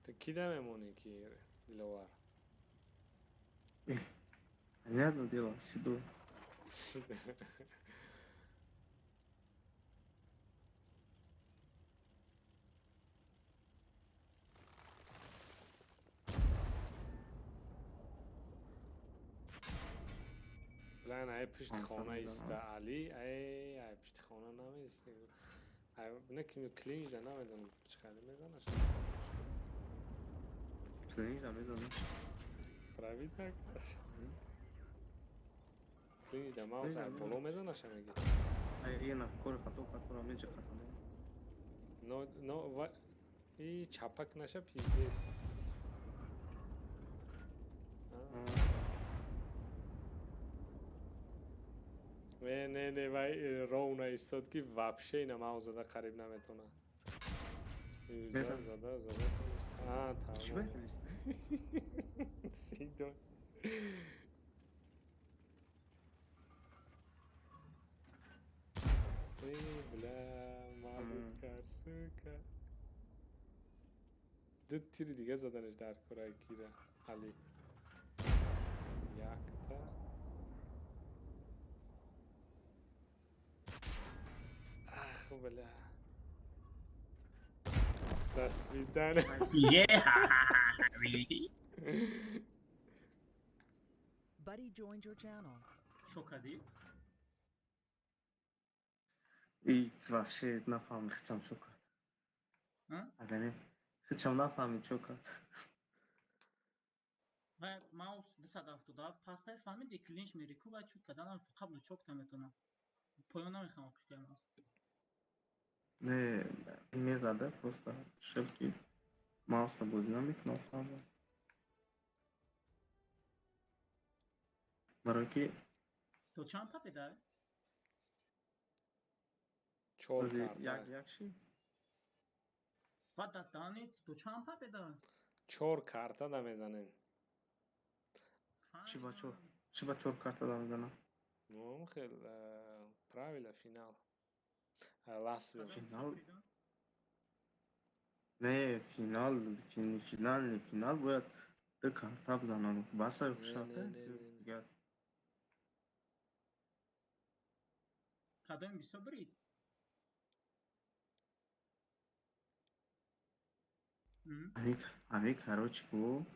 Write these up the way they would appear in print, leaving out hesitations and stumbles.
Ту ки да мемонӣ, ки Диловар? Понятное дело, Сиду. Блин, ай пушти Пансад хона мезанам. иста Али, ай пушти хона намеиста. Ай не ки клинч да, намедонам чӣ қадар мезанаш. Клинч да мезанаш. Править накаш. Клинч да маус Клинч да ай боло мезанаша меги. Ай ина кори хато кард, туро меҷа хато. Но но ва и чапак наша, пиздец. Не, не, не, вай ровно истод, ки вообще ина маус зада қариб наметона. Мезан. Зада, зада тонист. А, Чӣ тамом. бахелист? Сидо. Эй, бля, мазут кард, сука. Ду тири дига заданаш дар кораи кира. Али. Якта. Ах, бля. До свидания. Yeah, really? Buddy joined your channel. Шо кардӣ? И вообще нафаҳмид хичам чо кард. А? Агар не, хичам нафаҳмид чо кард. Ва маус 277 пастай, фаҳмиди, клинч мери ку, вай чук карданам фақат лучок наметонам. Поён намехоҳам пушти маус. Не, мезада, просто шел ки мауса бозӣ намекунам, фаҳмам. Барои ки То чанд победа? Чор бози карта. Як як шид. Ва да дани то чанд победа? Чор карта да мезанем. Чӣ ба чор? Чӣ ба чор карта да мезанам? Ну, хел правила финал. Last win. Финал? Не, финал, финал, не финал, бояд ду карта бизанам. Баса Не, шарта не, не, не. дигар. Кадоми бисёр бирид? Ами короче ку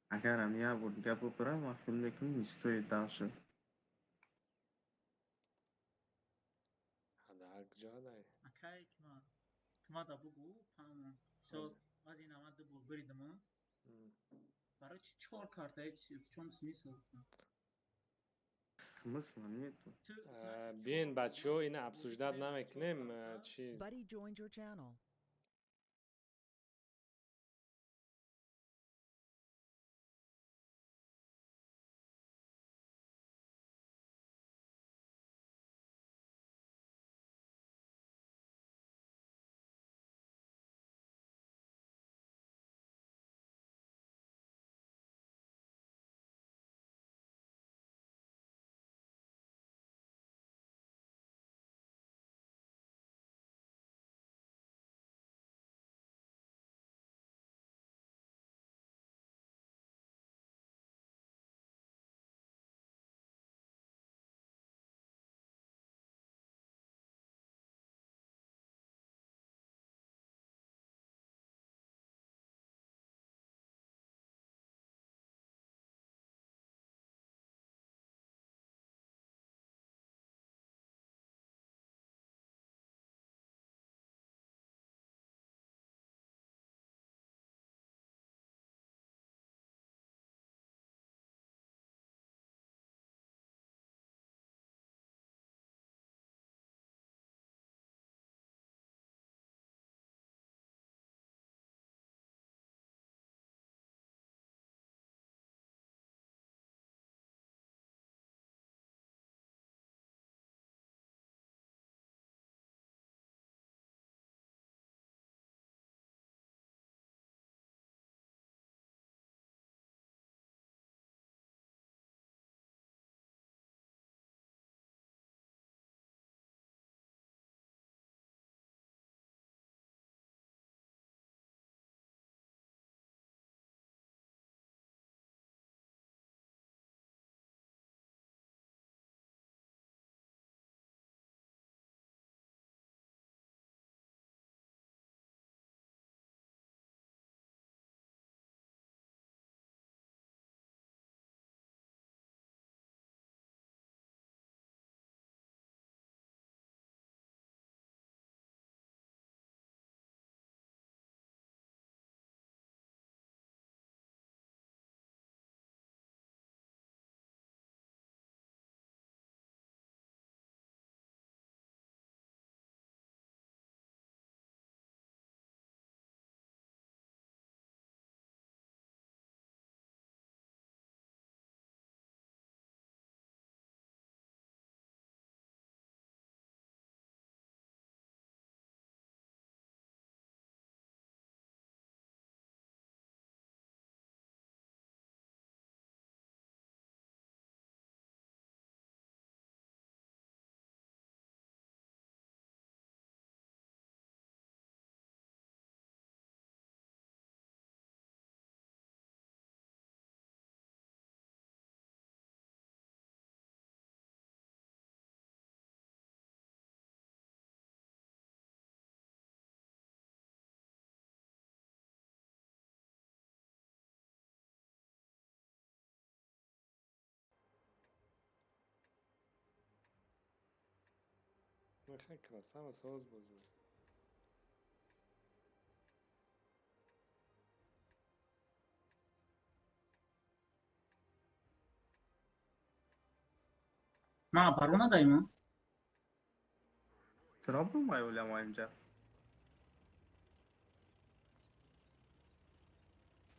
агар ами як бор дига бубарам, ман филм мекунам, не стоит дальше. Ҳада куҷо дай? Акай кима тумада бугу, фаҳмам. Со баъзе навад ду бор биридам. Барои чи чор карта, в чём смысл? Смысла нету. Биен, бачаҳо, ина обсуждать намекунем, чиз. Buddy joined your channel. Нахай красава соз боз мекунад. Ман оборона даимам. Чаро бумай оляма инҷа?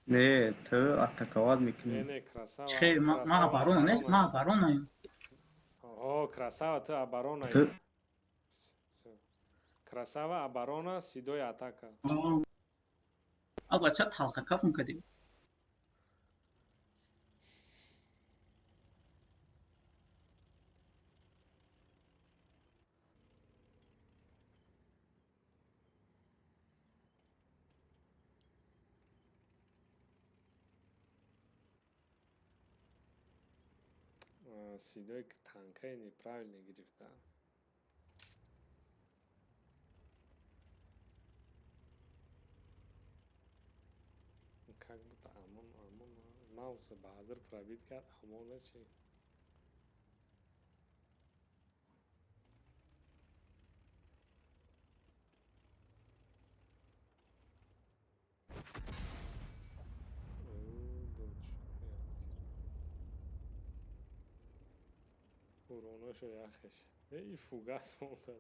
Не, ту атаковать мекунӣ. Не, не, красава. Чӣ, ман оборона нест, ман оборонаем. О, красава, ту оборона. Ту Красава, оборона, седой атака. А бача талқа кафм кардем. Седой танкаи неправильно гирифта. Как будто амон, амон, мауса ба ҳазр пробит кард, амона чи? Уроношо яхеш. И фугас мондад.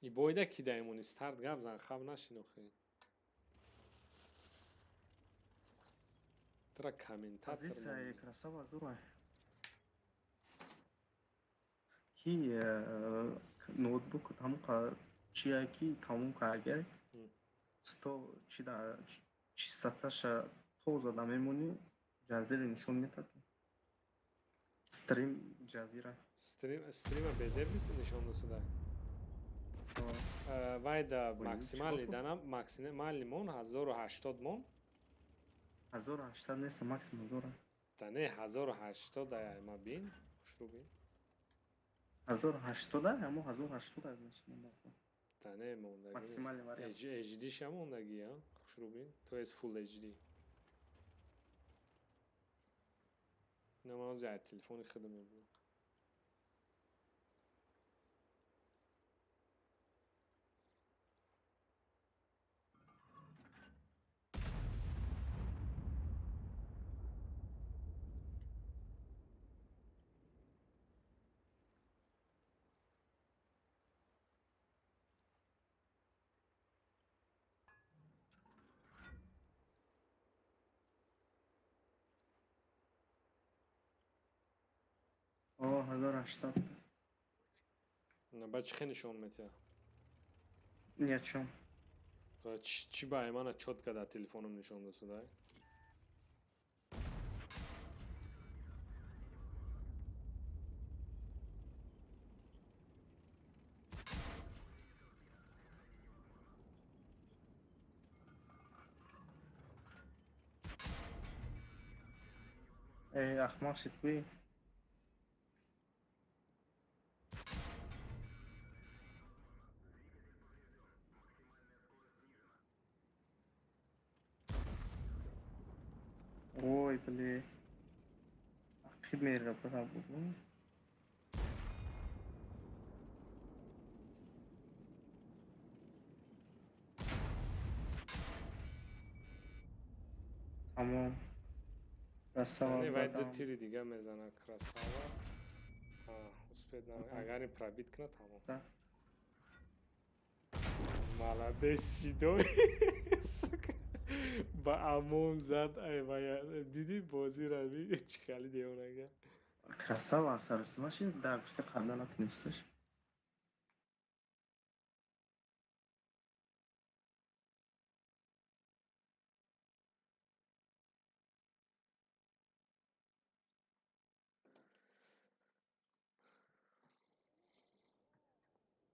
И бойда ки даимони старт гап зан, хаб нашинохӣ. Тра комментатор. Позиция красава зура. Ки ноутбук тамом чия ки тамом карда сто чи да чистоташа тоза да мемонӣ ҷазира нишон метад. Стрим ҷазира. Стрима безеб нишон досуда. Вай да максимали данам максимали мон 1080 мон. 1080 нест, максимум 1000. Да не 1080 да ма бин, хушру бин. 1080 ҳамо 1080 мешмонда. Да не мондаги. Максимали вариант. HD ша мондаги, а? Хушру бин. То есть Full HD. Намаз я телефони худам мебинам. О, 1080. На ба чӣ нишон метиҳад? Ни о чём. Чӣ ба мана чётко дар телефоном нишон досуда? Э, ахмақ шид куи. Ой, блин. Ақиб мерра буд. Тамом. Красава. Не, вай ду тири дига мезана красава. Успед на агар ин пробит кунад тамом. Молодец, седой. Сука. Ба амон зад, ай вая диди бозиро чӣ хали девонага. Красава сарусимаши дар гушти қабла натунисташ.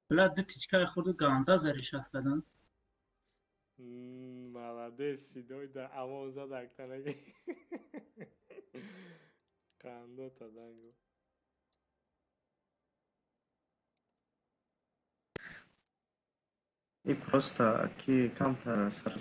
Бля, ду тичкаи хурду ганда заришат карданд. Молодец, седой да амон зад актанаги. Қандота зангу. И просто ки камтар сар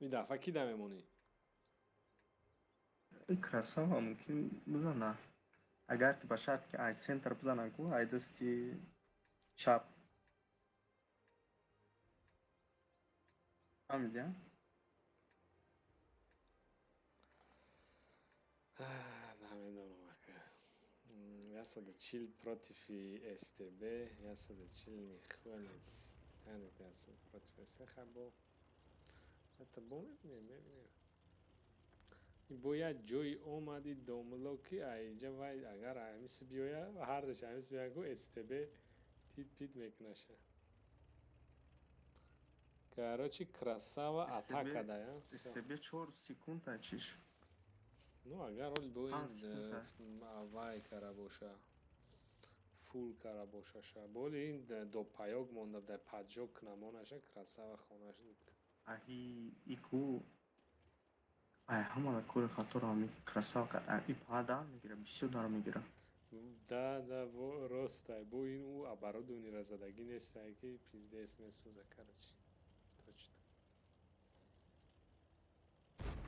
Ин дафъа ки да мемонӣ? Красава мумкин бизана. Агар ки ба шарте ки ай центр бизана ку, ай дасти чап. Фаҳмидӣ? Намедонам ака. 140 против СТБ, 140 нихуя не. Танет 100 против СТБ хабо. Это бо мебинем, мебинем. Бо як ҷои омади домло ки айҷа вай агар ҳамис биёя, ҳардаш ҳамис биёя ку СТБ тит пит мекунаша. Короче, красава атака да, я. СТБ 4 секунда чиш. Ну, агар ол бо ин вай кара боша. Фул кара бошаша. Боли ин до паёк монда, да паджок намонаша, красава хонаш. Аҳи ику ай ҳамала кори хаторо ҳами красава кард. И па дар мегира, бисёр дар мегира. Да, да, во ростай. Бо ин ӯ оборудованиро задагӣ нестай ки пиздец месоза, короче. Точно.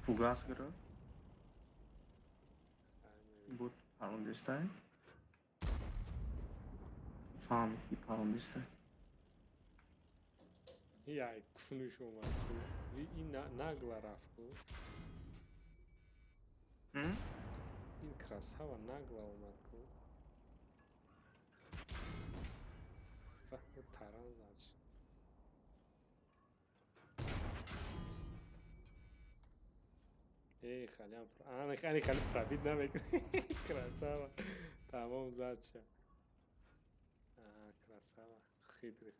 Фугас гирифт. Буд парондистай. Фаҳмид ки парондистай. Яй кунуш омад ку. Ин нагла рафт ку. Ин красава нагла омад ку. Таран зад. Эй, халям, ани хали пробит намекунӣ. Красава. Тамом зад ша. Красава. Хитрый.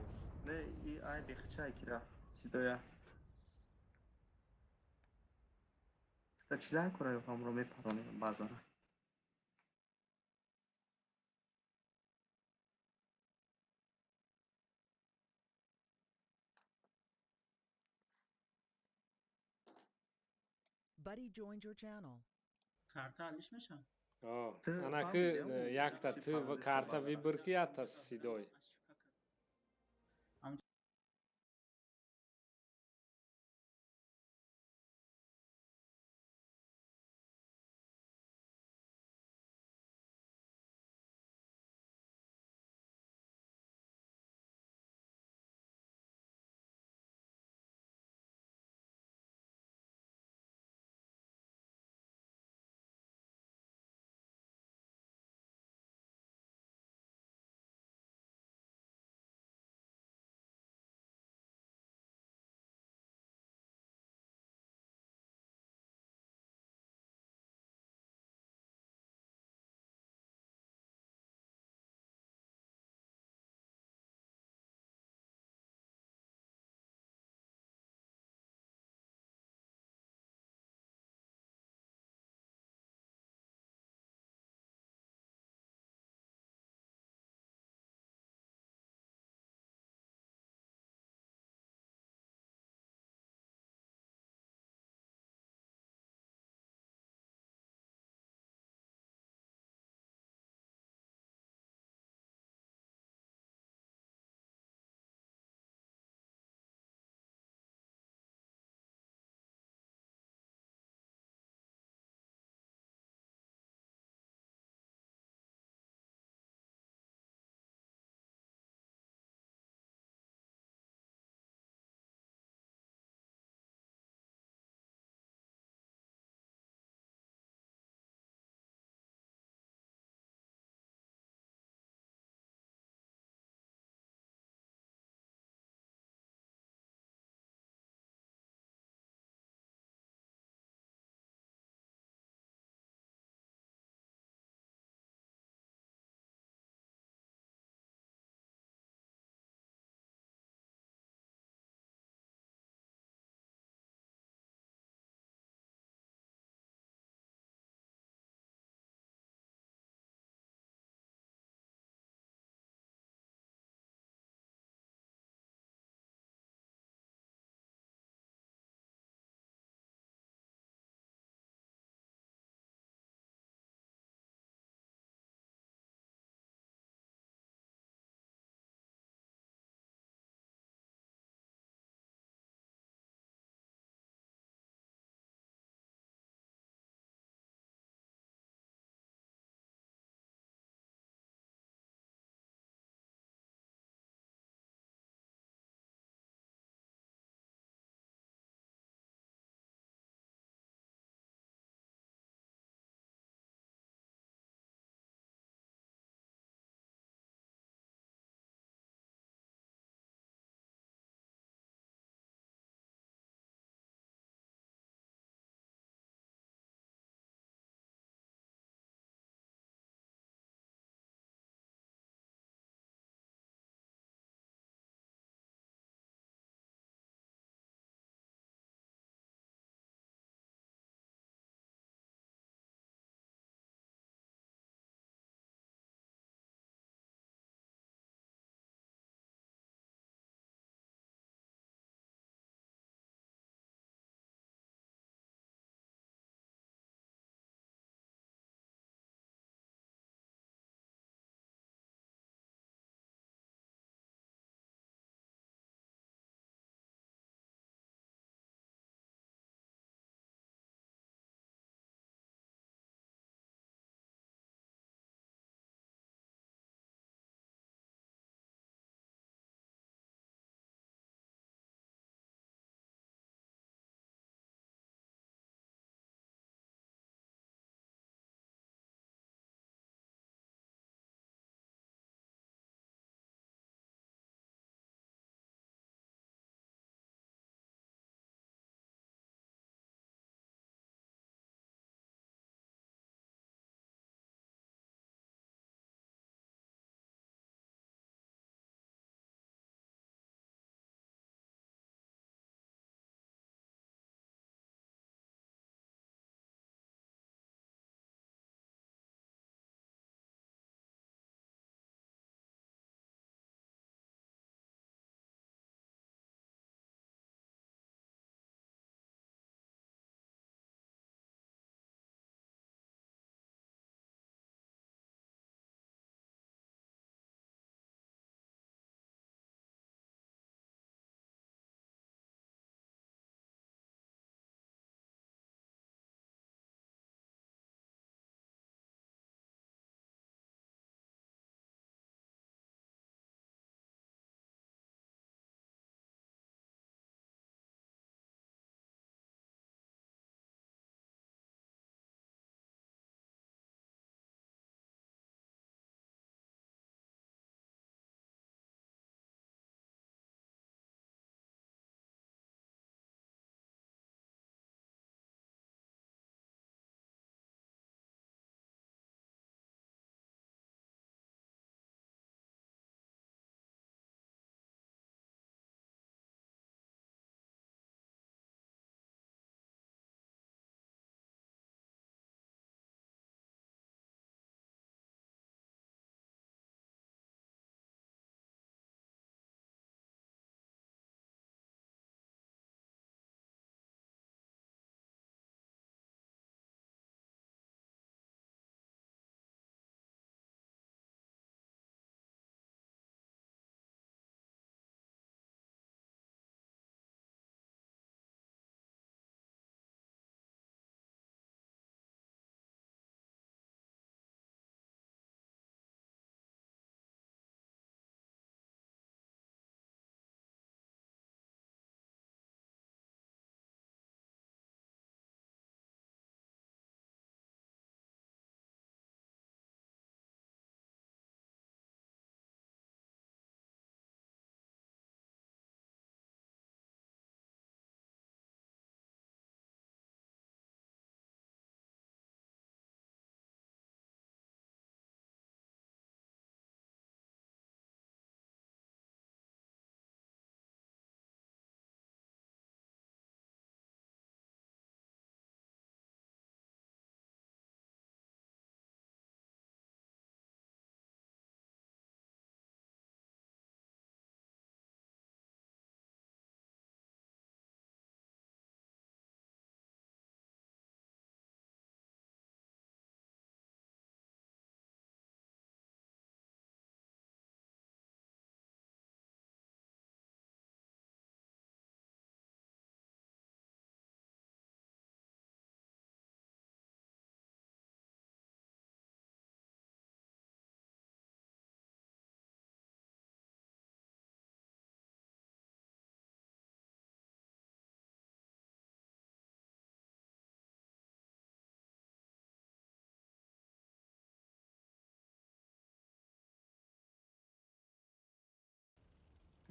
Молодец. Не, и ай бехчай кира. Сидоя. Та чида кора ҳамро мепаронем баъзан. Buddy joined your channel. Карта алиш мешавад? Ана ки якта ту карта выбор ки, якта сидой.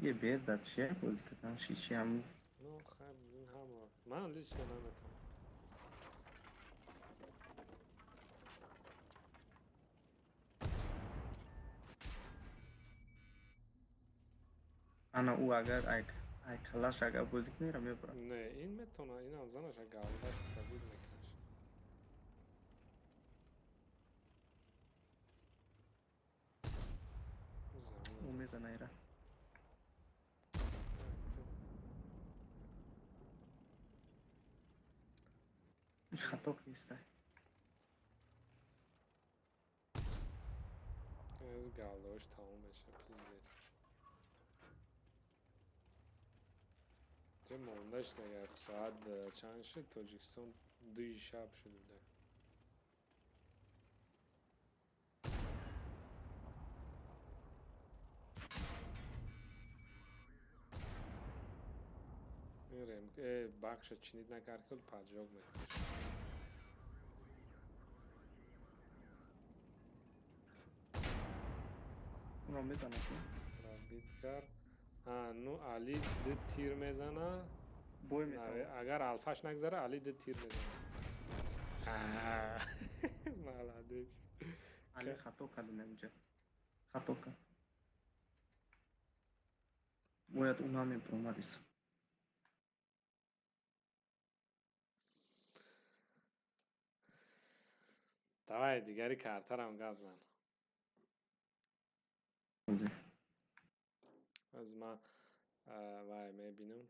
Е бер дар чия бозӣ кардан ши чи ҳам. Ну, хай, ин ҳама. Ман лично наметавонам. Ана ӯ агар ай калаш агар бозӣ кунера мебурад. Не, ин метавона, инам занаша галдаш пробид мекунаш. Ӯ мезана ира. Хато киста. Аз галдош тамом меша, пиздец. Ҷа монда шуда, як соат чанд шуд? Тоҷикистон 2 шаб шуд буда. Ин бахша чинид накард, ки поджог мекунаш. Уно мезанад. Пробит кард. Ну Али ду тир мезана. Бой метавонад. Агар алфаш нагзара, Али ду тир мезана. Молодец. Али хато кард инҷа. Хато кард. Бояд ӯ намебуромадис. Давай дигари картарам гап зан. Аз ман вай мебинам.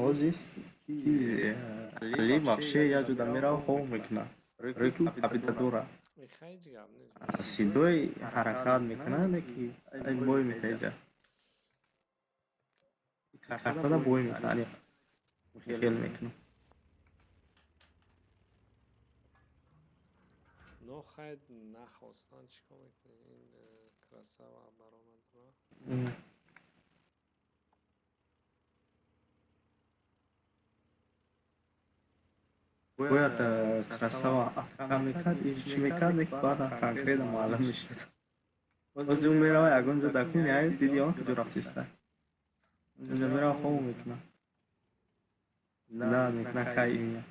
Ҳозир ки Али вообще як ҷода мерава, хоб мекунад. Барое ки победа дорад. Ҳеҷ гап нест. Сидой ҳаракат мекунад, леки ай бой метаҷа. Картада бой метаҷа, аниқ. Хел мекунам. Но хайд нахостан чӣ кор мекунӣ? Ин красава баромад. Бояд красава атака мекард, чӣ мекард, баъдан конкретно маълум мешуд. Бози ӯ мерава ягон ҷо дакун, яй диди он куҷо рафтиста. Онҷо мерава хоб мекунад. Да, мекунад кай имя.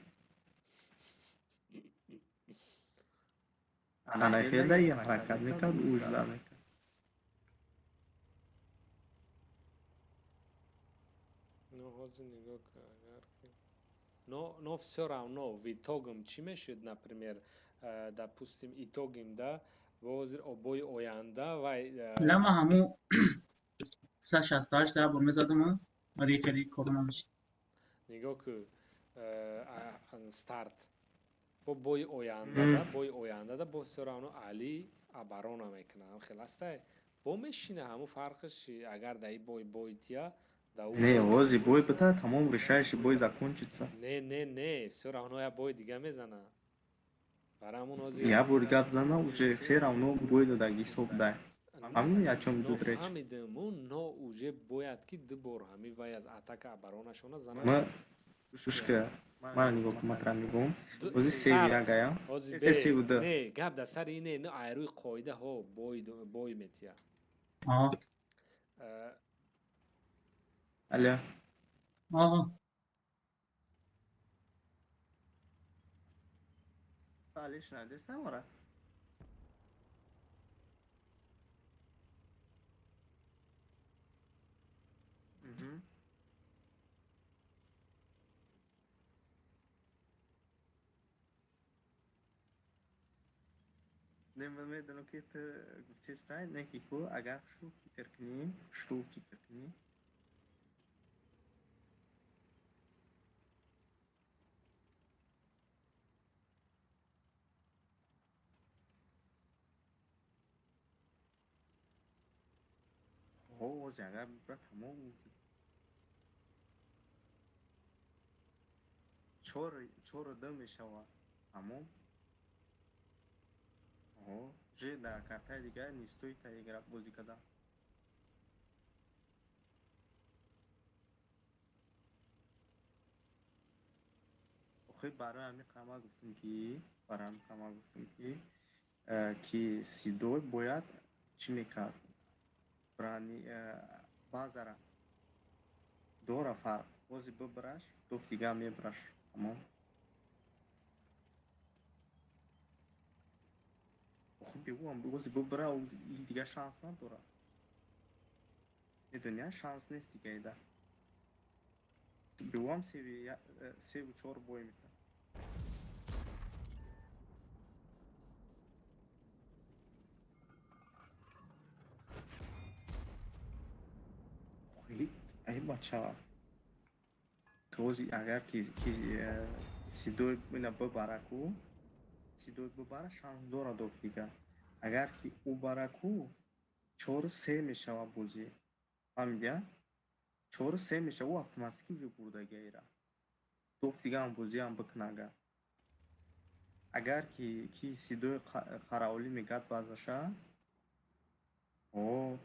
Ана хелда и ҳаракат мекард, ӯ жда мекард. Ну, ҳозир нигоҳ кун, агар ки но всё равно в итогом чӣ мешуд, например, допустим, итогим да ҳозир бои оянда вай Лама ҳаму 168 да бор мезадам, вале хеле кору намешид. Нигоҳ кун, старт бо бои ояндада, бои ояндада бо всё равно Али оборона мекунад. Хел астай бо мешина, ҳаму фарқш, агар даи бой бойтия. Не, ҳозир бой бита, тамом, решающий бой закончится. Не, не, не, всё равно я бой дига мезана. Барои ҳамун ҳозир Я бор гап зана, уже всё равно бой додаги ҳисоб дай. Фаҳмидӣ, о чём идут речь? Фаҳмидем, но уже бояд ки ду бор ҳами вай аз атака оборонашона зана. Ма гӯш ка, мара нигоҳ кун, ман тра мегӯм. Ҳозир севи як ая. Севу ду. Не, гап дар сари ине, но айрӯи қоида ҳо бой метия. Алё. Али шунавидеста мора? Не, ман медонам, ки ту гуфтестай, не ки ку агар хушрӯ фикр кунӣ, хушрӯ фикр кунӣ. Ҳозир агар бибра, тамом, чору ду мешавад, тамом. Уже дар картаи дигар не стоит игра бозӣ кардан. Охир барои ҳамин қама гуфтам, ки барои ҳамин қама гуфтам, ки Сидой бояд чӣ мекард? Брани базара дора фарқ. Бози бибараш, дуфт дигар мебараш. Тамом. Хуб, бигӯам, бози бибара, дигар шанс надорад. Медони, шанс нест дига ида. Бигӯам, севу чор бой мекард. Ай бача, ҳозир агар ки Сидой ина бибара ку, Сидой бибара, шанс дорад дофт дигар. Агар ки ӯ бара ку, 4-3 мешавад бозӣ. Фаҳмидия? 4-3 мешавад, ӯ автоматически уже бурдагия ира. Дофт дигарам бозиам бикуна агар. Агар ки Сидой қараолӣ мегад баъзаша, о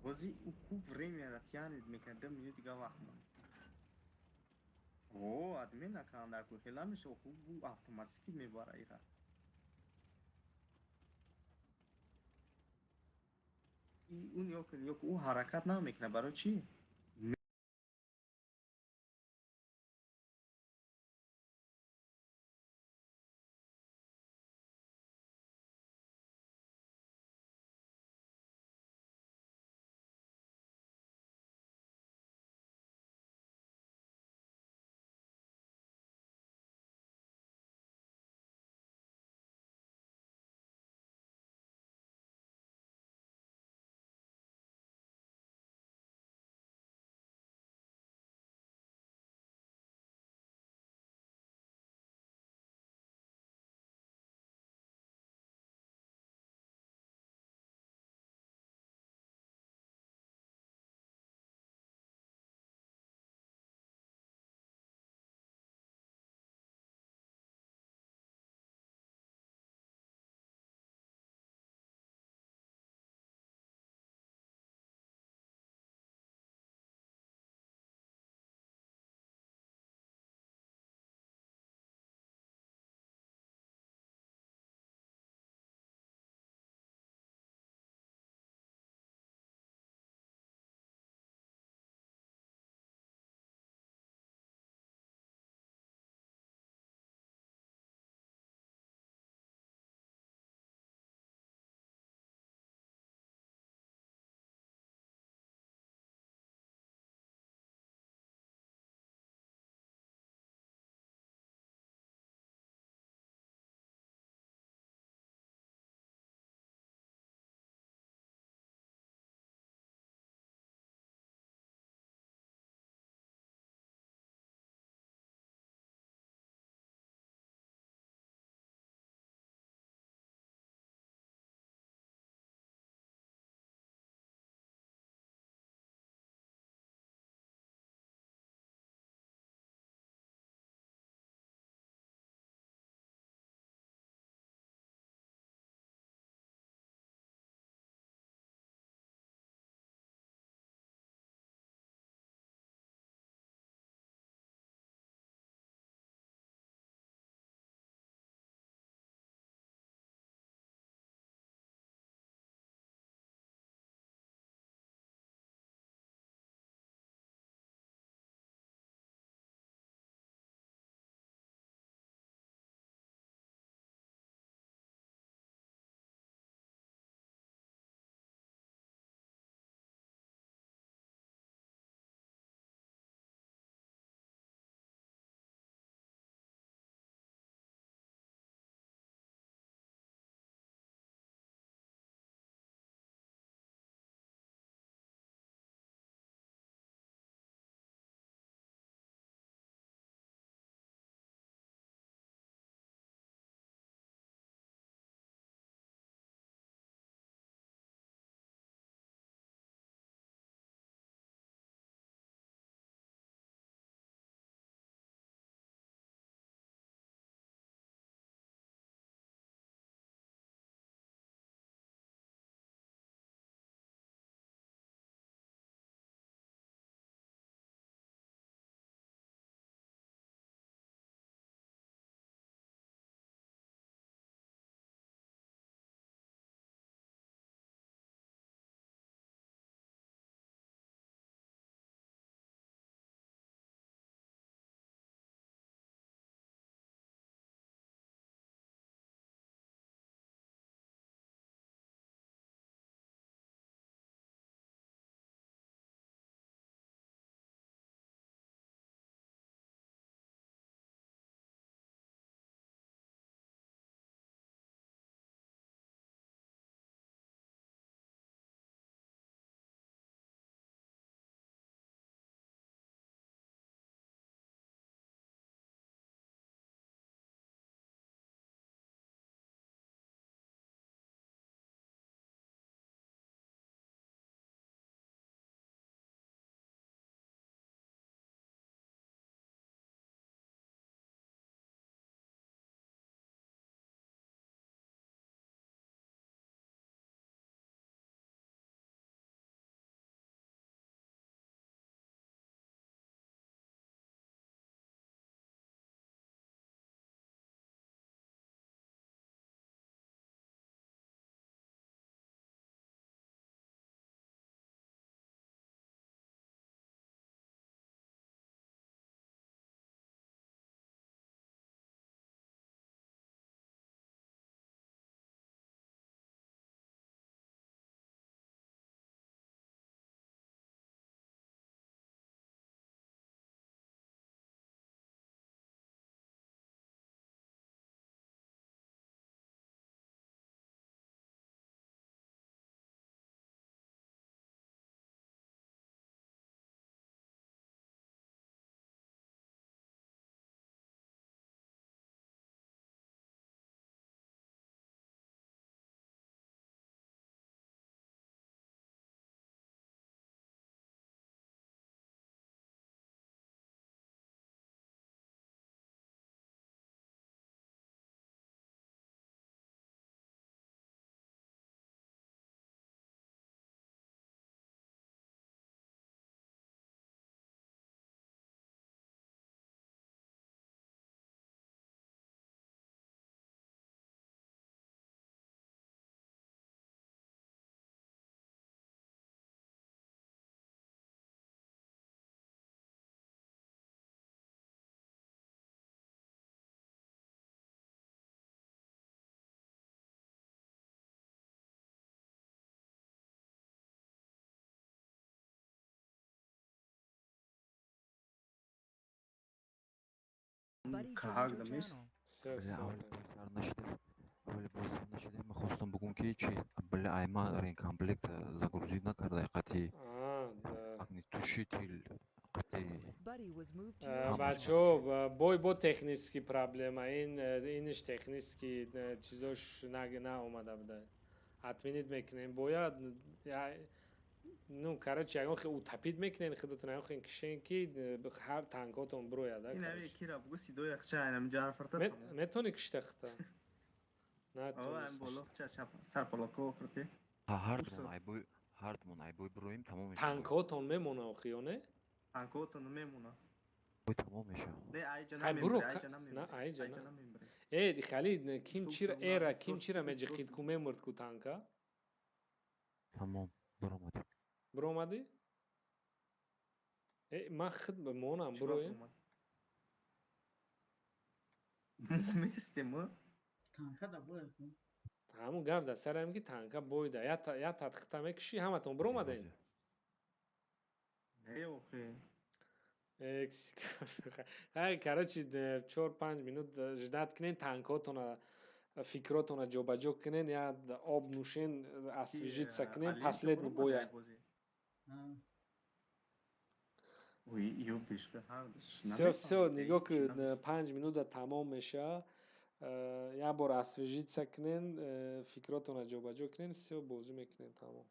бозӣ ӯ ку времяро тянет мекунад, 2 минут дига вақт монд. О, админ накардан дар ку хела мешава, хуб, ӯ автоматически мебара ира. Ӯ нигоҳ кун, нигоҳ кун, ӯ ҳаракат намекунад. Барои чӣ? Buddy joined Каҳак your дамес. channel. Всё, Бля, всё. аввали бой сар нашидем. Аввали бой сар нашидем. Мехостам бугум ки чи бля айма ремкомплект загрузить накарда қати А, да. огнетушитель қати Buddy was moved to your channel. Бачаҳо, бой бо технический проблема. Ин иниш технический чизош наомада буда. Отменить мекунем. Бояд ну, короче, ягон хел утопить мекунен худатон, ягон хел кишен ки ҳар танкотон бирояд, Ин ави короче. кира бугу сидои хча айнам ҷар фарта. Метавонӣ кишта хита? Ова ам Натонест. боло хча чап сар полоко фрте. Ҳардмон Усо. айбой ҳардмон айбой бироем, тамом мешавад. Танкотон мемона охи, ё не? Танкото намемона. Бой тамом мешавад. Не, айҷа Хай, буро, намембре, айҷа на, намембре. айҷа Айҷа на. намембре. Э, хали ким Сус, чира сус, эра, сус, ким чира сус, меҷиқид сус. ку мемурд ку танка? Тамом, биромадем. Биромадӣ? Э, ман худ монам, Чӣ бироем. баромад? Местем, а? Танка да бояд кун. Ҳамун гап дар сарам ки танка бойда. Я тадхита мекушӣ, ҳаматон биромадем. Не, охе. Хай, короче, 4-5 минут ждать кунен, танкотона, фикротона ҷобаҷо кунен, я об нӯшен, освежиться кунен, последний боя. А, Ой, ё бишка ҳардаш. Всё, всё, нигоҳ ку, 5 минута тамом меша. Як бор освежиться кунен, фикротона ҷобаҷо кунен, всё, бозӣ мекунен, тамом.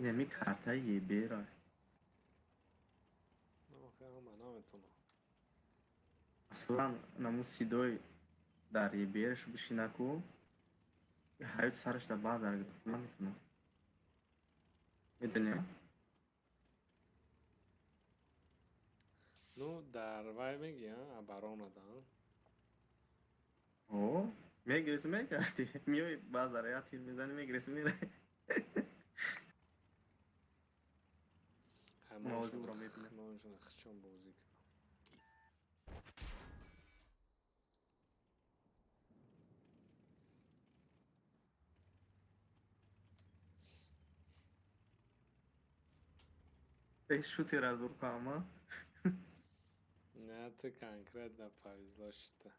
Инами картаи ебера. Ма наметонам. Аслан наму сидой дар ебераш бишинаку, ҳаёт сараш дар базар гирифта наметонам. Медони? Ну, дар вай меги, оборона да. О, мегирифт, мекарди. Миёи базар, я тир мезани, мегирифт, мераи. Мавзӯъро мебинам. Мавзӯъро хичон бозӣ кунам. Эй, шутера дур кама. Не, ты конкретно повезло что.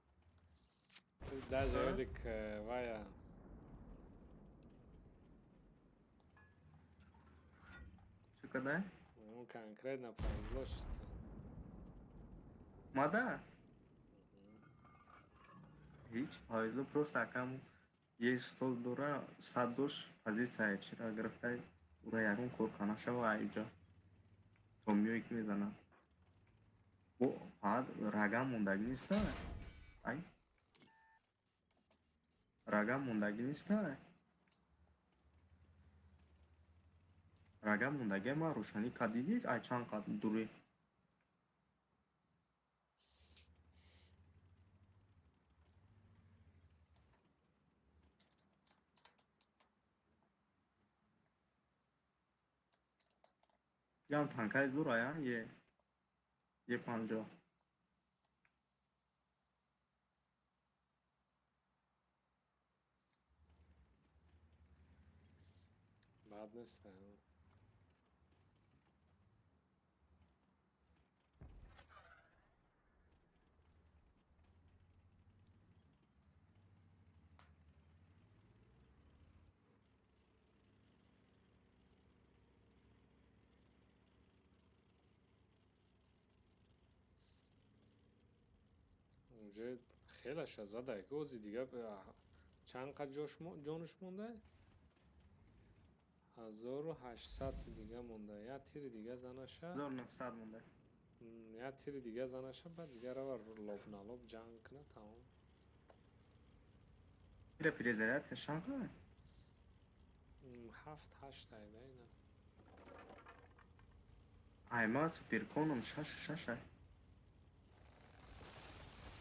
Ты даже Эдик вая. Чё, когда? Ну, конкретно повезло что. Мада? Ҳеҷ повезло, просто акам есть стол дора, сад дош позиция чира гирифта, ура ягон кор кана шава айҷа. То миёи ки мезанад. Бо фақат рагам мондагӣ неста? Ай? Рагам мондагӣ неста? Рагам мондагӣ ма рӯшанӣ кардидӣ? Ай чанд қад дурӣ? Ям танкаи зур ая? Е. Е 50. Бад нест. Уже хелаша задай, ки ози дига чанд қад ҷонуш монда? 1800 дига монда. Я тири дига занаша. 1900 монда. Я тири дига занаша, баъд дига рава лоб на лоб ҷанг куна, тамом. Ира перезарядка чанд қад? 7-8 айда ина. Ай, ма суперконом 6-6 ай.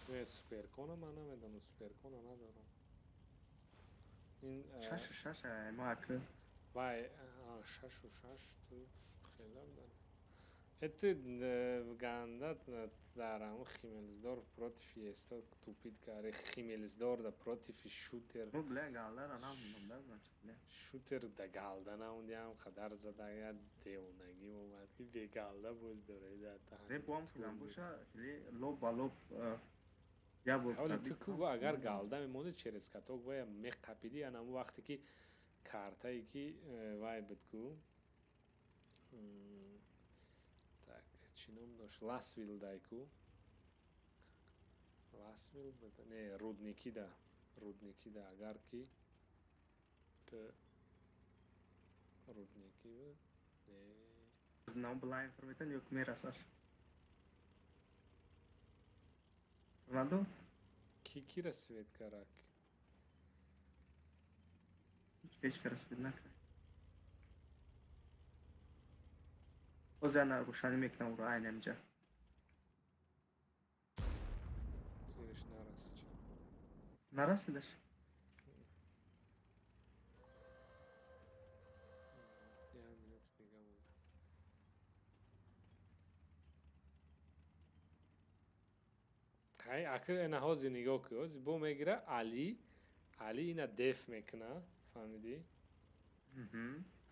Не, суперкона ман намедонам, суперкона надорам. Ин 6-6 ай, ма ак. Вай, 6-6 ту хела будан. Это гандат дар Химмелсдорф против Есто тупит кари Химмелсдорф да против шутер. Ну бля, галдара намедонам, да, значит, бля. Шутер да галда наунди ҳам қадар зада я девонагӣ омад ки бе галда боз дора да та. Не бом хилам боша, хеле лоб ба лоб я бор. Ҳоли ту ку агар галда мемонди через каток вая меқапиди анаму вақте ки картае ки вай буд ку. Так, чӣ ном дошт? Ласвил дайку. Ласвил буд. Не, Рудникида. Рудникида агар ки ту Рудники буд. Не. Знам была информация, ё мерасаш. Фернандо? Ки кира свет карак? Ҳеҷ кара свет накард. Боз ана рӯшанӣ мекунам уро айнан инҷа. Тириш нарасид. Нарасидаш? Як минут дига монда. Ҳай, ака ина ҳозир нигоҳ кун. Ҳозир бо мегира Али, Али ина деф мекуна, фаҳмидӣ?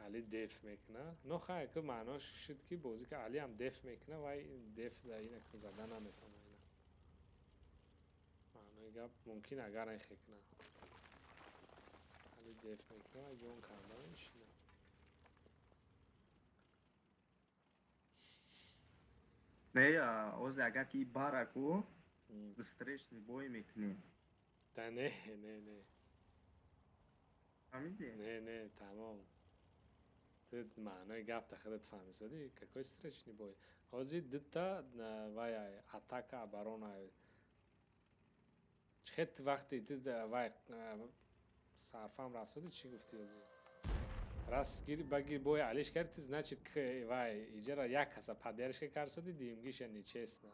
Али деф мекуна. Но хай, ки маънош шуд ки бозӣ ки Али ҳам деф мекуна, вай деф да ина зада наметавона ина. Маънои гап мумкин агар ин куна. Али деф мекуна, вай ҷон карда мешина. Не, ози агар ки бараку встречный бой мекунем. Да не, не, не. Фаҳмидӣ? Не, не, тамом. Ту маънои гапта худат фаҳмисодӣ? Какой встречный бой? Ҳозир дута вай, атака, оборона. Чихел ту вақте ту вай сарфам рафтодӣ, чӣ гуфтӣ ҳозир? Раз багир бой алиш карди, ту, значит, вай иҷара як каса поддержка карсодӣ, дуюмгиша нечестно.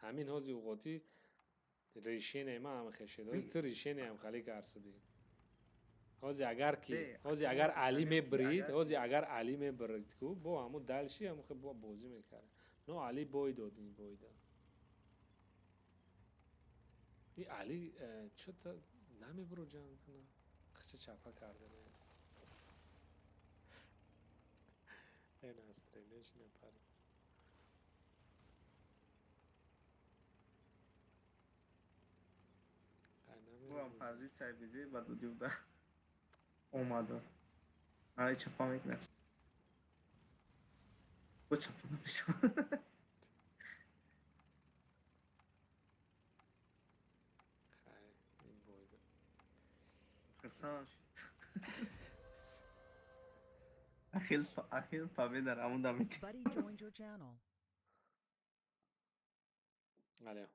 Ҳамин ҳозир уғотӣ решение ма ҳам хешед. Ҳозир ту решениям хали карсодӣ. Ҳозир агар ки ҳозир агар Али мебрид, ҳозир агар Али мебрид ку, бо ҳамун дальше ҳамун хел бозӣ мекард. Но Али бой дод, ин бойда. И Али чё-то намебуро ҷанг кунад. Хича чапа карда не. Э, настроение напари. Ӯам позитсияи безеб ба додӣ буда. Омада. Ай, чапа мекунад. Бо чапа намешавад. Хай, ин бойда. Хурсанд шуд. Ахил, ахил победа рамуда мети. Buddy joined your channel. Алё.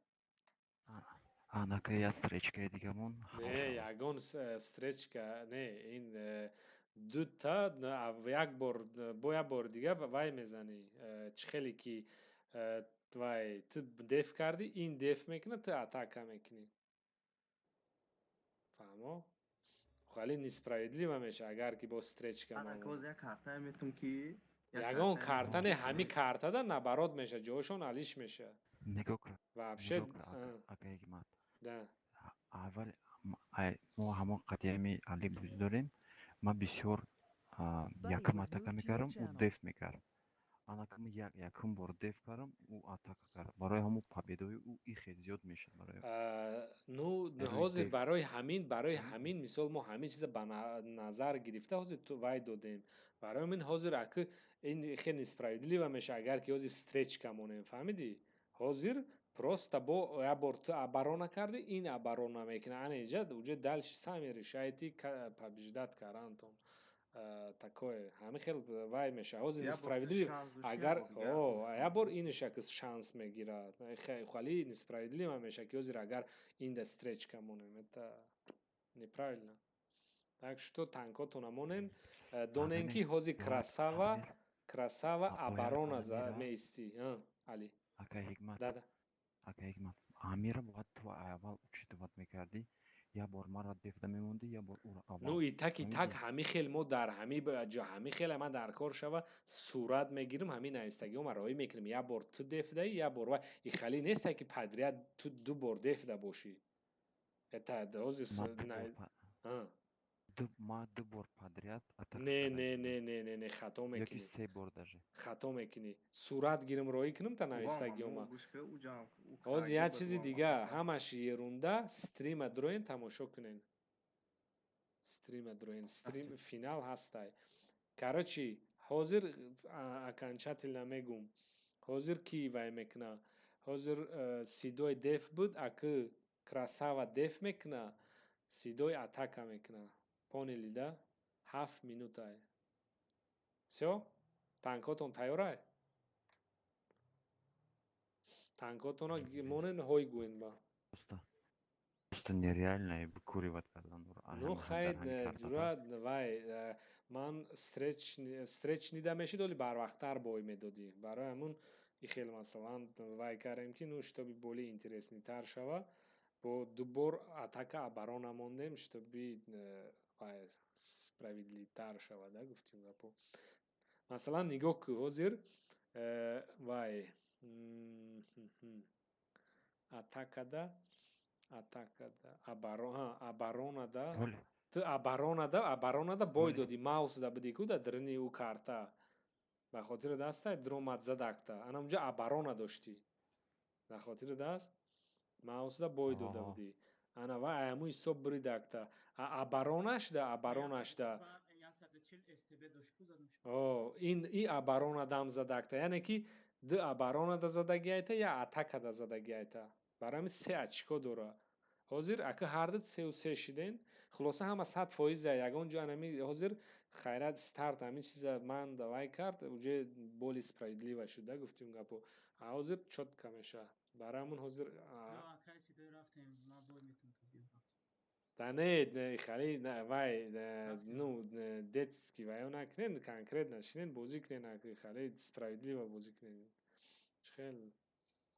Анака я встречкаи дигамон. Не, ягон встречка, не, ин дута як бор, бо як бор дига вай мезанӣ. Чӣ хеле ки вай ту деф кардӣ, ин деф мекунад, ту атака мекунӣ. Фаҳмо? Хали несправедливо меша, агар ки бо встречка Анака боз як картае метум ки ягон карта не, ҳами картада наоборот меша, ҷойшон алиш меша. Нигоҳ кун. Вообще, ака Ҳикмат. Да. Аввал мо ҳамон қадиями Али бозӣ дорем. Ман бисёр якум атака мекардам, ӯ деф мекард. Анака ман якум бор деф кардам, ӯ атака кард. Барои ҳамон победаи ӯ и хел зиёд мешад барои. Ну, ҳозир барои ҳамин мисол мо ҳамин чиза ба назар гирифта ҳозир ту вай додем. Барои ҳамин ҳозир аки ин хел несправедливо меша, агар ки ҳозир встречка монем, фаҳмидӣ? Ҳозир просто бо як бор ту оборона кардӣ, ин оборона мекунад. Ана иҷа уже дальше сами решаете, побеждать карантон. Такое ҳамин хел вай меша. Ҳозир несправедливо агар як бор иниша ки шанс мегирад, хали несправедливо меша, ки ҳозир агар инда встречка монем, это неправильно. Так что танкотона монен, донен, ки ҳозир красава, красава оборона меистӣ. Али. Ака Ҳикмат. Да, да. Ака Ҳикмат, амира бояд ту аввал учитывать мекардӣ. Як бор маро дефда мемондӣ, як бор ӯро аввал. Ну, и так, и так ҳами хел мо дар ҳами ҷо ҳами хела ман дар кор шава сурат мегирам, ҳамин навистагиҳо ма роӣ мекунем. Як бор ту дефдаӣ, як бор вай. И хали несте, ки подряд ту ду бор дефда бошӣ. Это ҳозир Ма ду бор подряд. Не, не, не, не, не, не, хато мекунӣ. Ёки се бор даже. Хато мекунӣ. Сурат гирам, роӣ кунам та навистагиҳома. Ҳозир як чизи дига, ҳамаш ерунда, стрима дроен, тамошо кунен. Стрима дроен, стрим финал ҳастай. Короче, ҳозир окончательно мегум. Ҳозир ки вай мекуна? Ҳозир Сидой деф буд, аки красава деф мекуна, Сидой атака мекуна. Поняли, да? 7 минутай. Всё? Танкотон тайёрай? Танкотона монен, ҳой гӯен ба. Просто нереально выкуривать кардан. Ну, хай, ҷура вай ман встречный да мешид, оли барвақттар бой медодӣ. Барои ҳамун и хел масалан вай кардем, ки ну, чтобы более интересныйтар шава, бо ду бор атака, оборона мондем, чтобы вай справедливтар шава, да, гуфтим гапо. Масалан, нигоҳ ку, ҳозир вай атакада оборонада ту оборонада бой додӣ, маусда бидӣ ку дар даруни ӯ карта ба хотири дастай дромад задакта, ана унҷа оборона доштӣ, ба хотири даст маусда бой дода будӣ, ана вай ҳамун ҳисоб буридакта оборонашда ин и оборона дам задакта, яъне ки ду оборонада задагиайта, я атакада задагиайта, барои ҳамин се очко дора. Ҳозир ака ҳарду 3-3 шиден. Хулоса, ҳама 100%. Ягон ҷо анами ҳозир хайрат старт ҳамин чиза ман давай кард, уже более справедливо шуд, да, гуфтим гапо. А ҳозир чётко меша. Барои ҳамун ҳозир Ё, акай Сидой, рафтем, ман бой метавонам, то биё, рафтем. Да не, хали вай, Рафтем. ну, детский вайо накунем, конкретно шинен, бозӣ кунен, хали справедливо бозӣ кунен. Хел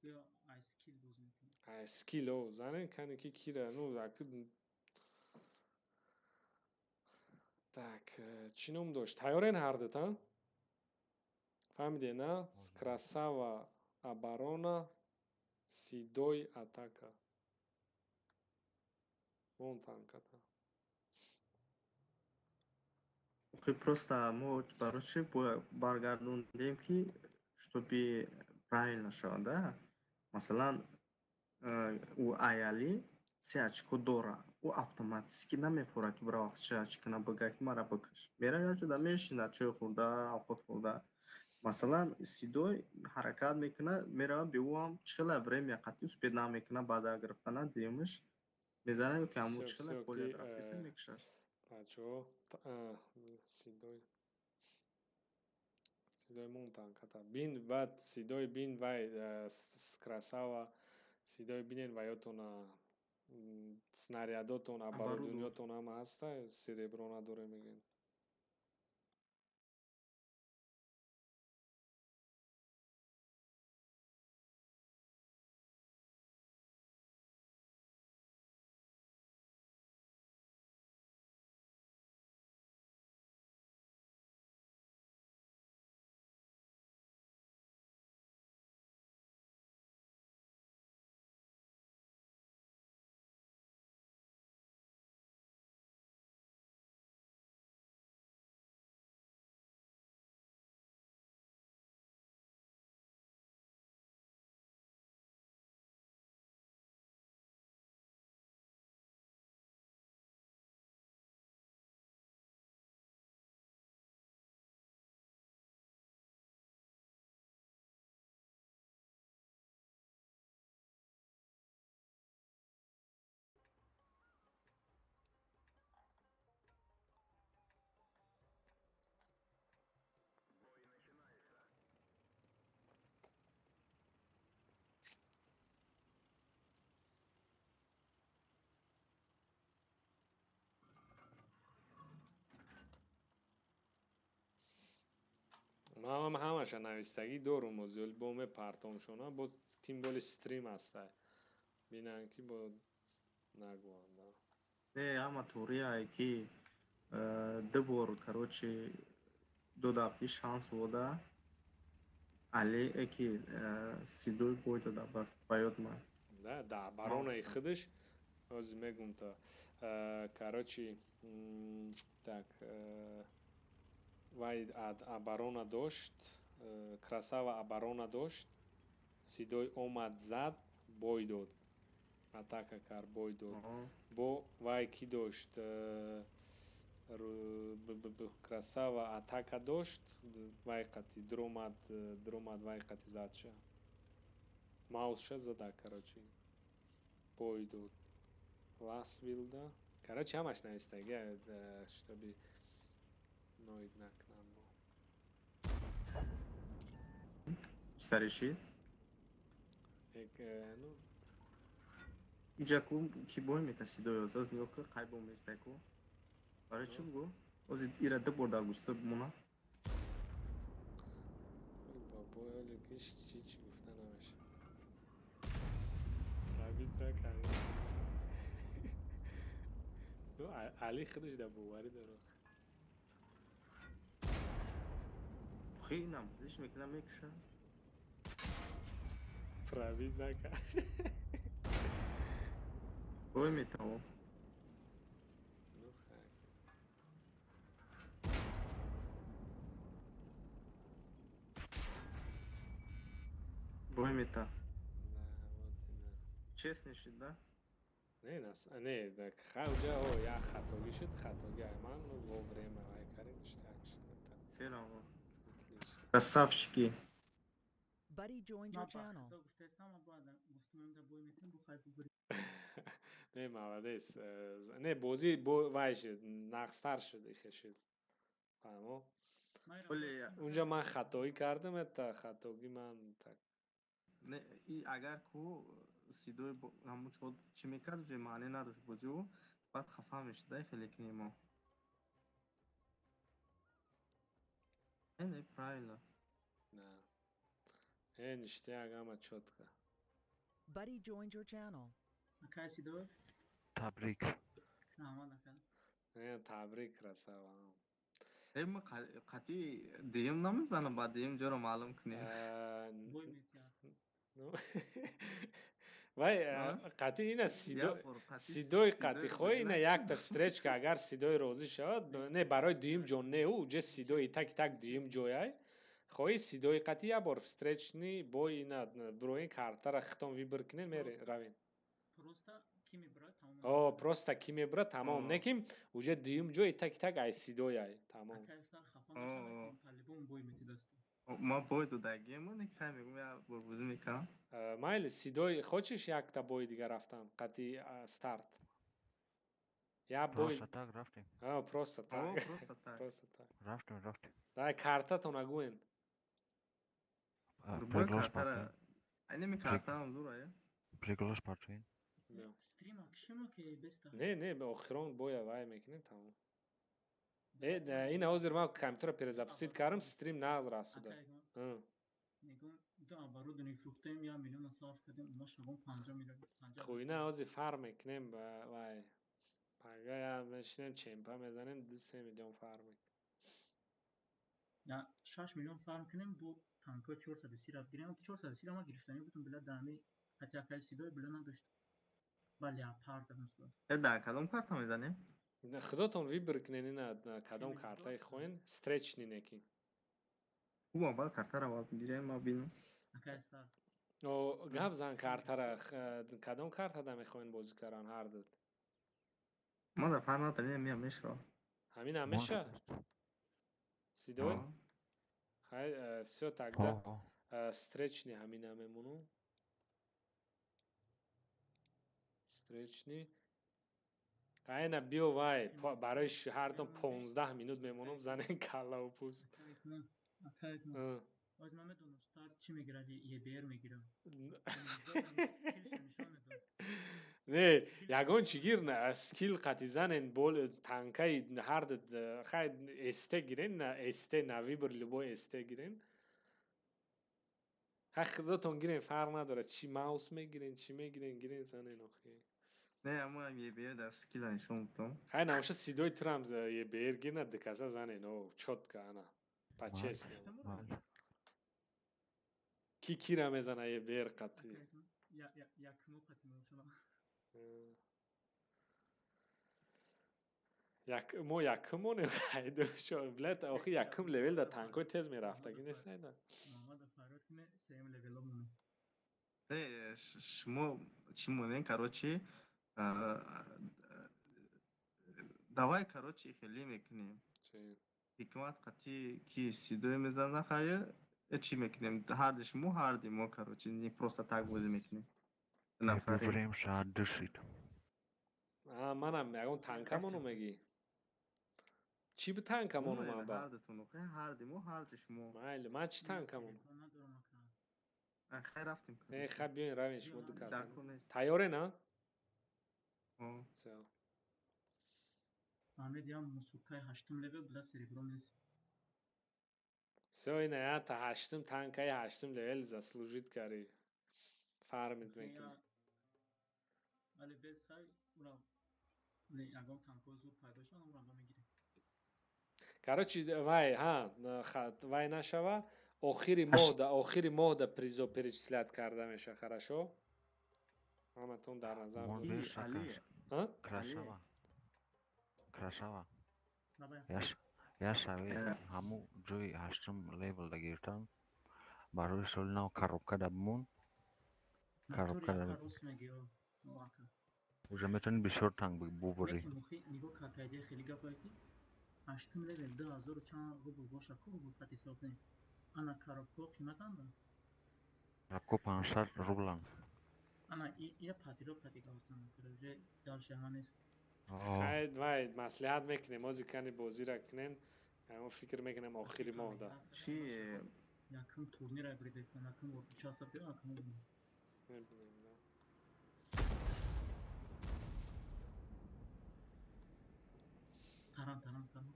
Ё, ай скилл бозӣ мекунем. Ай скилл о занен кане ки кира, ну, аки так, чӣ ном дошт? Тайёрен ҳардут, а? Фаҳмидед, на? Красава оборона, Сидой атака. Вон танката. Охи, просто мо барои чӣ бояд баргардондем, ки чтобы правильно шавад, да? Масалан, ӯ аяли се очко дора, ӯ автоматически намефурад, ки бира вақт се очкона бага, ки мара бикаш. Мера, як ҷода мешинад, чой хӯрда, овқот хӯрда. Масалан, Сидой ҳаракат мекунад, меравад, бе ӯ ҳам чӣ хела время қатъи успеть намекунад, баъза гирифтана дуюмаш мезанад ё ки ҳамун Всё, чӣ хела всё, поля ки рафтеса, мекушад. Бачаҳо, Сидой. Сидой мон танката. Бин, баъд Сидой бин, вай красава Сидой бинен, ваётона снарядотон, оборудованиётон ҳама ҳаста, серебро надоре, мегӯен. Ман ҳамаша навистагӣ дорум, озиёл бо мепартомшона, бо тим боли стрим ҳаста. Бинанд, ки бо нагӯянд. Не, ҳама тория, ки ду бор, короче, дода, ки шанс вода али, ки Сидой бой дода, ба ёд ман. Да, да, оборонаи худаш ҳозир мегум то. Короче, так, вай оборона дошт, красава оборона дошт, Сидой омад, зад, бой дод. Атака кард, бой дод. Бо вай кӣ дошт? Красава атака дошт, вай қати дромад, дромад, вай қати задша. Маусша зада, короче. Бой дод. Ласвилда. Короче, ҳамаш навистагӣ, чтобы ноид накунам. Стареши? Ну, Иҷа ку ки бой мета, Сидой оз нигоҳ ку, қай бо местай ку. Барои чӣ бугӯ? Ози ира ду бор дар густа бимона. Бобой, ҳоле ҳеч чӣ чӣ гуфта намешавад. Пробить накард. Ну, Али худаш дар боварӣ дорад. Хи инам, диш мекунам, мекуша. Пробить накард. Бой метавон. Ну, хай. Бой мета. Да, вот ина. Честный шид, да? Не, нас, не, так хай уҷа о як хатогӣ шуд, хатогӣ ай ман, ну, вовремя вай кардем, ништяк шуд. Это Все равно. отлично. Красавчики. Buddy joined Ман your channel. ба хато гуфтаистам, ман бояд гуфтум, да бой метем, бу хай бубурӣ. Не. Не, молодец. Не, бозӣ вай шуд, нағзтар шуд, ихе шуд. Фаҳмо? Унҷа ман хатоӣ кардам, это хатогӣ ман так. Не, и агар ку Сидои ҳамун чо чӣ мекард, уже маъне надошт бозиу, баъд хафа мешуд, дай хеле кинем мо. Не, правильно. Да. Э, ништяк, ама чётко. Buddy joined your channel. Акай Сидоев? Табрик. Раҳмат, ака. Э, табрик, красава. Э, ма қатъи дуюм намезанам, баъд дуюм ҷоро маълум кунем. Бой метиҳад. Вай, қатъи ина Сидои қатъи хоҳи, ина якта встречка, агар Сидои розӣ шавад, не, барои дуюм ҷо не, ӯ уже Сидои так так дуюм ҷояй. Хоҳи Сидои қатъи як бор встречный бой ина бироин, картара хитон выбор кунем, мере равем. Просто ки мебурад, тамом. О, просто ки мебурад, тамом. Не ки уже дуюм ҷои так так ай Сидояй, тамом. Акай Астар хафа нашавад, по-любому бой метидаст. Ма бой додагием, не хай мегум, як бор бозӣ мекунам. Майли, Сидой, хочешь якта бои дигар рафтан қатъи старт? Я бой. Просто так рафтем. А, просто так. Просто так. Просто так. Рафтем, рафтем. Дай картатона гӯен. Любой картара. Айнеми картаам зура, я. Приглаш партоин. Стрима кишимо ки беста. Не, не, охирон боя вай мекунем, тамом. Э, ина ҳозир ман компютера перезапустить кардам, стрим нағз рафт. Мегум, ду оборудование фурӯхтем, 1 миллиона сарф кардем, ма шагон 50 миллион. Хуб, ина ҳозир фарм мекунем, вай. Пага я мешинем, чемпа мезанем, 2-3 миллион фарм мекунем. Я 6 миллион фарм кунем, бо танкҳои 430 рафт гирем, ки 430 ма гирифтанӣ будум, била дами ҳатто акаи Сидои била надошт. Ба леопард мисол. Э, да, кадом карта мезанем? Худотон выбор кунен, ина кадом картаи хоҳен, встречный неки. Хуб, аввал картаро аввал бигирем, ма бинам. Акай Старт. О, гап зан картара, кадом картада мехоҳен бозӣ кардан ҳар ду? Ма да фарқ надорем, ин меам мешава. Ҳамин ҳам меша? Сидой? Хай, всё, тогда встречный ҳамина мемонум. Встречный. Айна биё вай, барои ҳардум 15 минут мемонам, занен каллаву пӯст. Оз ман медонам Старт чӣ мегирад, ЕБР мегирад. Не, ягон чӣ гир, скилл қати занен, бол танкаи ҳарду хай СТ гирен, на СТ, на выбор любой СТ гирен. Хай худотон гирен, фарқ надорад, чӣ маус мегирен, чӣ мегирен, гирен, занен охи. Не, ама ЕБР дар скилла нишон додам. Хай намоша Сидои трам ЕБР гирна, дикаса занен, о, чётко, ана. По-честному. Ки кира мезана ЕБР қати? Якмо қати мешава. Як мо якумонем, блядь, охи якум левел да танкои тез мерафтагӣ нест найда. Муҳаммад фарёд куне, сеюм левело монем. Не, шумо чӣ монем, короче, давай, короче, хеле мекунем. Ҳикмат қатӣ ки Сидои мезана, хая, чӣ мекунем? Ҳарди шумо, ҳарди мо, короче, не просто так бозӣ мекунем. Нафаре. Бибурем, шаҳр душид. Манам ягон танкамону мегӣ? Чӣ бу танкамону ман ба? Ҳардатон, ҳарди мо, ҳарди шумо. Майли, ман чӣ танкамон? Хай, рафтем. Не, хай биёин, равем, шумо ду каса. Тайёре, на? Всё. Ман медиҳам мусуркаи ҳаштум левел, била серебро нест. Всё, ина я та ҳаштум танкаи ҳаштум левел заслужить кари. Фармить мекунӣ. Вале без хай ура ягон танкҳои зуд пайдо шаванд, ура мегирем. Короче, вай, ҳа, вай нашава, охири моҳда призо перечислять карда меша, хорошо? Ҳаматон дар назар. Красава. Красава. Я шави ҳаму ҷои ҳаштум левелда гирифтам. Барои соли нав коробка да бимон. Коробка да. Уже метавонӣ бисёр танк бубурӣ. Нигоҳ кард, хеле гапое ки ҳаштум левел 2000 чанд рубл боша ку, рубл қати ҳисоб кунем. Ана коробкаҳо қиматанда? Коробко 500 рублан. Ана ия патиро патига ҳасан уже дальше ҳама нест. Хай, вай, маслиҳат мекунем, ози кани бозира кунем, мо фикр мекунем охири моҳ да. Чи? Якум турнира биридестам, якум бор участвовать кардам, якум мебинем, да. Таран, таран, таран.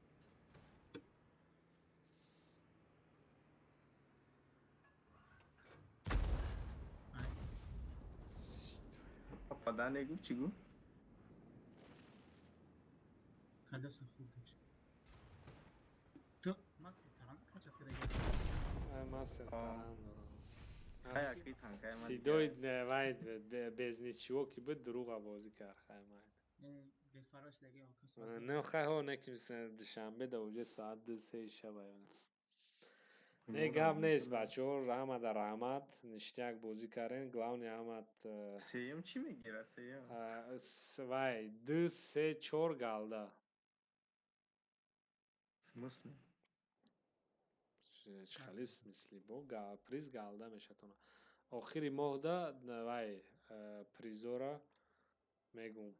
Попадание гуфт, чӣ гуфт? Колеса хурдаш. Ту мастер таран кача кидаги? Мастер таран дорам. Хай, акри танкай ман. Сидой вай без ничего ки буд, дурӯға бозӣ кард, хай, май. Бефарош даги. Не, хай, ҳо, не ки душанбе да уже соат 2-3 шаба. Не, гап нест, бачаҳо, раҳмада раҳмат, ништяк бозӣ кардем, главный ҳамат. Сеюм чӣ мегира, сеюм? Вай, ду, се, чор галда. Смысле? Чӣ хали смысле? Бо приз галда мешатона. Охири моҳда вай призора мегум.